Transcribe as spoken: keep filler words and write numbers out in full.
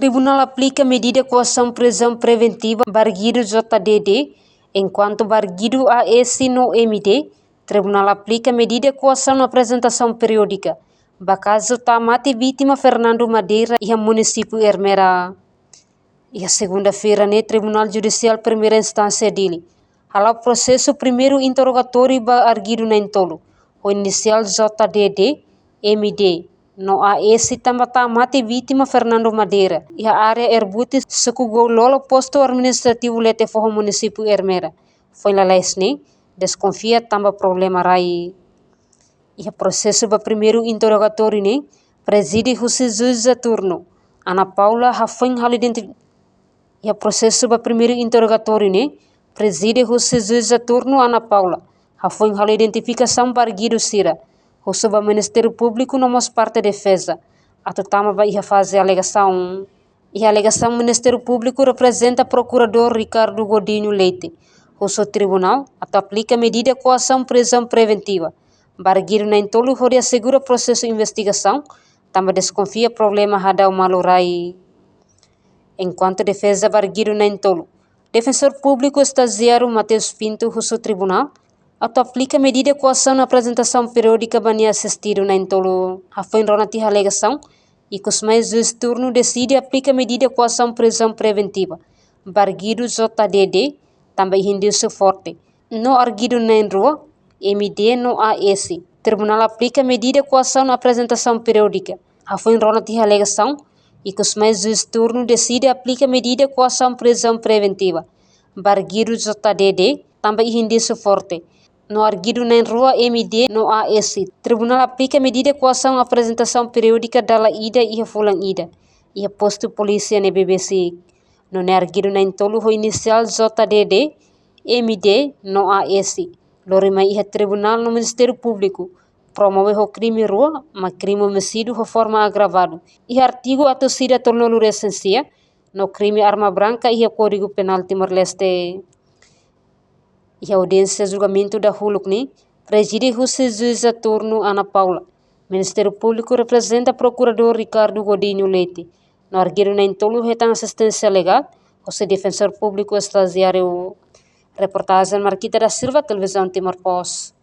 Tribunál aplika medida koasaun prizaun preventiva ba arguidu J D D, enkuantu ba arguidu A S no M D, Tribunál aplika medida koasaun aprezentasaun periódika ba kazu ta'a mate vítima Fernando Madeira iha munisípiu Ermera. Iha segunda-feira ne'e, Tribunál Judisiál Primeira Instánsia Dili hala'o prosesu primeiru interrogatóriu ba arguidu na'in-tolu, ho inisiál J D D, M D no A S, tanba ta'a mate vítima Fernando Madeira iha área Erbuti, suku Goulolo, postu administrativu Letefoho, munisípiu Ermera, foin lalais ne'e deskonfia tanba problema rai. Iha prosesu ba primeiru interrogatóriu ne'e, prezide husi juíza turnu Ana Paula, hafoin halo identi-, iha prosesu ba primeiru interrogatóriu ne'e, prezide husi juíza turnu Ana Paula, hafoin halo identifikasaun ba arguidu sira, husu ba Ministériu Públiku no mós parte defeza atu tama ba iha faze alegasaun. Iha alegasaun, Ministériu Públiku reprezenta Prokuradór Ricardo Godinho Leite husu tribunál atu aplika medida koasaun prizaun preventiva ba arguidu na'in-tolu hodi asegura prosesu investigasaun, tanba deskonfia problema hadau malu rai. Enkuantu defeza ba arguidu na'in-tolu, Defensór Públiku Estajiáriu Mateus Pinto husu tribunál atu aplika medida koasaun aprezentasaun periódika ba nia asistidu na'in-tolu. Hafoin rona tiha alegasaun, ikus mai juís turnu deside aplika medida koasaun prizaun preventiva ba arguidu J D D, tanba iha indísiu forte, no arguidu na'in-rua, M D no A S. Tribunál aplika medida koasaun aprezentasaun periódika. Hafoin rona tiha alegasaun, ikus mai juís turnu deside aplika medida koasaun prizaun preventiva ba arguidu J D D, tanba iha indísiu forte, no arguidu na'in-rua, M D no A S. Tribunál aplika medida koasaun aprezentasaun periódika dala ida iha fulan ida, iha postu polísia ne'ebé besik. Nune'e arguidu na'in-tolu ho inisiál J D D, M D no A S lori mai iha tribunál no Ministériu Públiku promove ho krime rua, mak krime omisídiu ho forma agravadu iha artigu atus ida tolunulu-resin-sia, no krime arma branka iha Kódigu Penál Timor-Leste. Iha audiénsia julgamentu dahuluk ne'e, prezide husi juíza turnu Ana Paula, Ministériu Públiku reprezenta Prokuradór Ricardo Godinho Leite, no arguidu na'in-tolu hetan asisténsia legál husi Defensór Públiku Estajiáriu. Reportajen Marquita da Silva, Televizaun Timor Post.